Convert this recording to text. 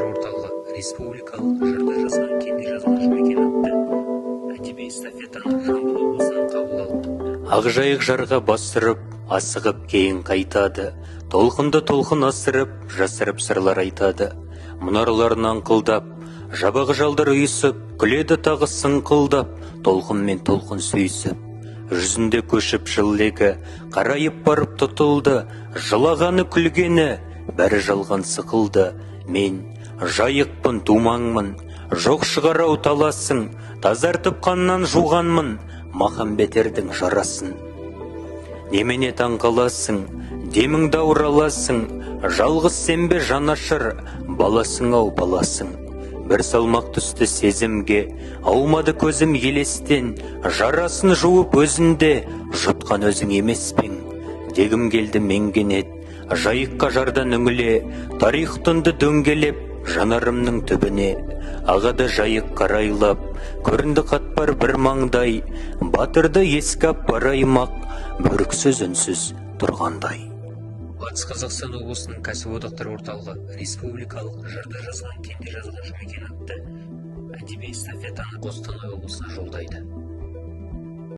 Кәсіподақтар орталығы республикалық «Жырда жазған, кенде жазған Жұмекен» атты әдеби эстафетаны Жамбыл облысынан қабыл алды. Ақжайық жарға бастырып, асығып кейін қайтады. Толқынды толқын асырып, жасырып сырлар айтады. Мұнарларын аңқылдап, жабағы жалдар ұйысып, күледі тағы сыңқылдап, толқынмен толқын сүйісіп. Жүзінде көшіп жыл легі, қарайып барып тұтылды, жылағаны, күлгені, бәрі жалған сықылды. Мен Жайықпын, тумаңмын, жоқ шығар-ау таласың, тазартып қаннан жуғанмын Махамбет ердің жарасын. Немене таң қаласың, деміңді ауыр аласың, жалғыз сен бе жанашыр, баласың ау, баласың. Бір салмақ түсті сезімге, аумады көзім елестен, жарасын жуып өзінде, жұтқан өзің емес пе ең? Дегім келді мен кенет, Жайыққа жардан үңіле, тарих тұнды дөңгелеп, жанарымның түбіне. Ағады Жайық қарайлап, көрінді қатпар бір маңдай, батырды еске ап бар аймақ, бөріксіз үнсіз тұрғандай. Батыс Қазақстан облысының кәсіподақтар орталығы республикалық «Жырда жазған, кенде жазған Жұмекен» атты әдеби эстафетаны Қостанай облысына жолдайды.